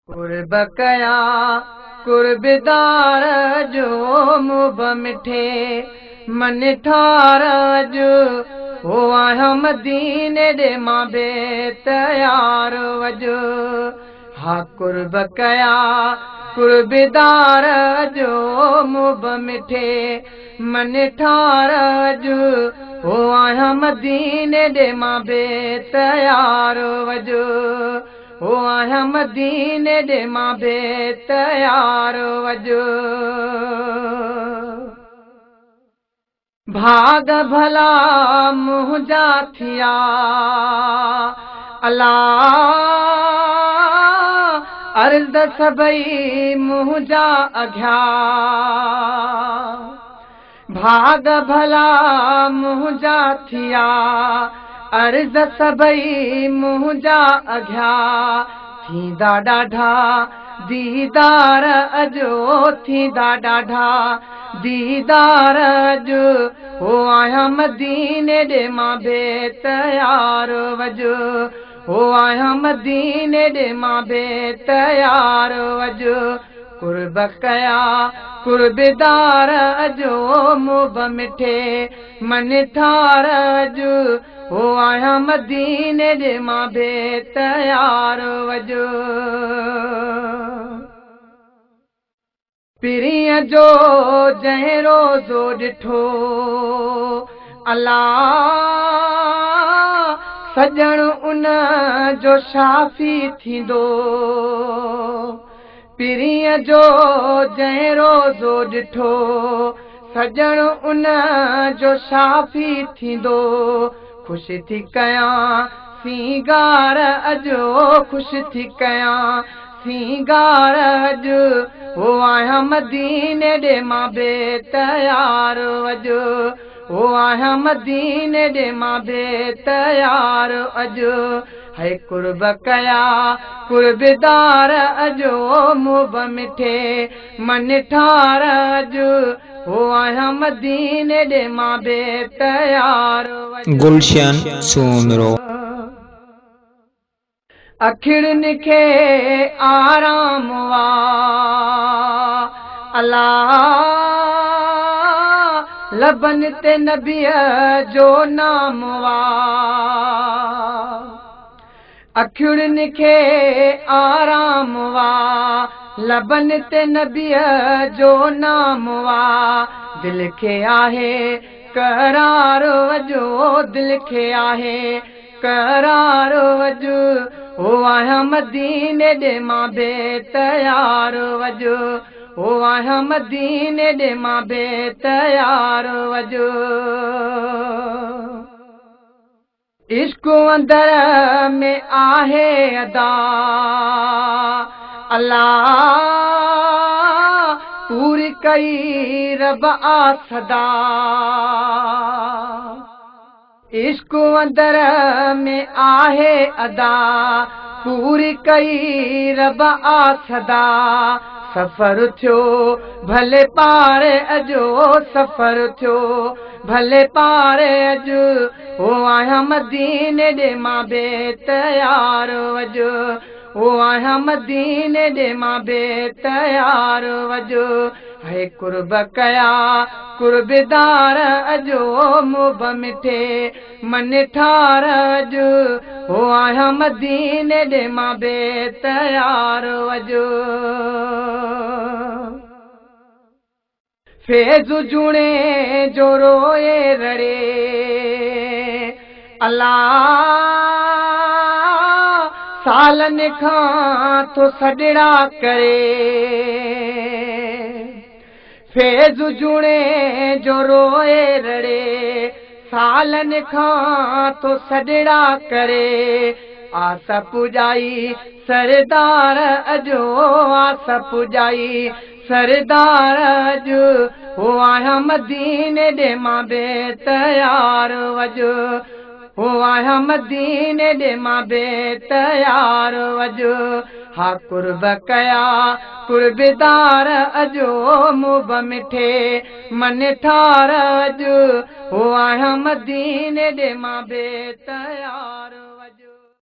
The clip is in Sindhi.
قرب ڪيا قربدار جو مب مٺي من ٺار اڄ، هو آهيان مديني ڏي مان بي تيار وڄ. ها قرب ڪيا قربدار جو مب مٺي من ٺار اڄ، هو آهيان مديني ڏي مان بي تيار وڄ. هو آهيان مديني ڏي مان بي تيار وڄ. ڀاڳ ڀلا منهنجا ٿيا الا، عرض سڀئي منهنجا اگهيا. ڀاڳ ڀلا منهنجا ٿيا، عرض سڀئي منهنجا اگهيا. ٿيندا ڏاڍا ديدار اڄ، ٿيندا ڏاڍا ديدار اڄ، هو آهيان مديني ڏي مان بي تيار وڄ. هو آهيان مديني ڏي مان بي تيار وڄ. قرب ڪيا قربدار اجو مب مٺي من ٺار اڄ، هو آهيان مديني ڏي مان بي تيار وڄ. پرينءَ جو جنهن روزو ڏٺو الا، سڄڻ ان جو شافي ٿيندو. پرينءَ جو جنهن روزو ڏٺو، سڄڻ ان جو شافي ٿيندو. خوش ٿي ڪيان سينگار اڄ، خوش ٿي ڪيان سينگار اڄ، هو آهيان مديني ڏي مان بي تيار وڄ. هو آهيان مديني ڏي مان بي تيار اڄ. هي قرب ڪيا قربدار اجو مب مٺي من ٺار اڄ، هو آهيان مديني ڏي مان بي تيار. گلشن سومرو. اکڙن کي آرام وا الا، لبن تي نبيءَ جو نام وا. اکڙن کي آرام وا، لبن تي نبيءَ جو نام وا. دل کي آهي قرار اڄ، دل کي آهي قرار اڄ، هو آهيان مديني ڏي مان بي تيار وڄ. هو آهيان مديني ڏي مان بي تيار وڄ. عشق اندر ۾ آهي ادا الا، پوري ڪئي رب آ سدا. عشق اندر ۾ آهي ادا، پوري ڪئي رب آ سدا. سفر ٿيو ڀلي پار اڄ، سفر ٿيو ڀلي پار اڄ، هو آهيان مديني ڏي مان بي تيار وڄ. هو آهيان مديني ڏي مان بي تيار وڄ. هي قرب ڪيا قربدار اجو مب مٺي من ٺار اڄ، هو آهيان مديني ڏي مان بي تيار وڄ. فيض جوڻي جو روئي رڙي الا، سالن کان ٿو سڏڙا ڪري. فيض جوڻي جو روئي رڙي، سالن کان ٿو سڏڙا ڪري. آس پڄائي سردار اڄ، آس پڄائي سردار اڄ، هو آهيان مديني ڏي مان بي تيار وڄ. هو آهيان مديني ڏي مان بي تيار وڄ. ها قرب ڪيا قربدار اجو مب مٺي من ٺار اڄ، هو آهيان مديني ڏي مان بي تيار.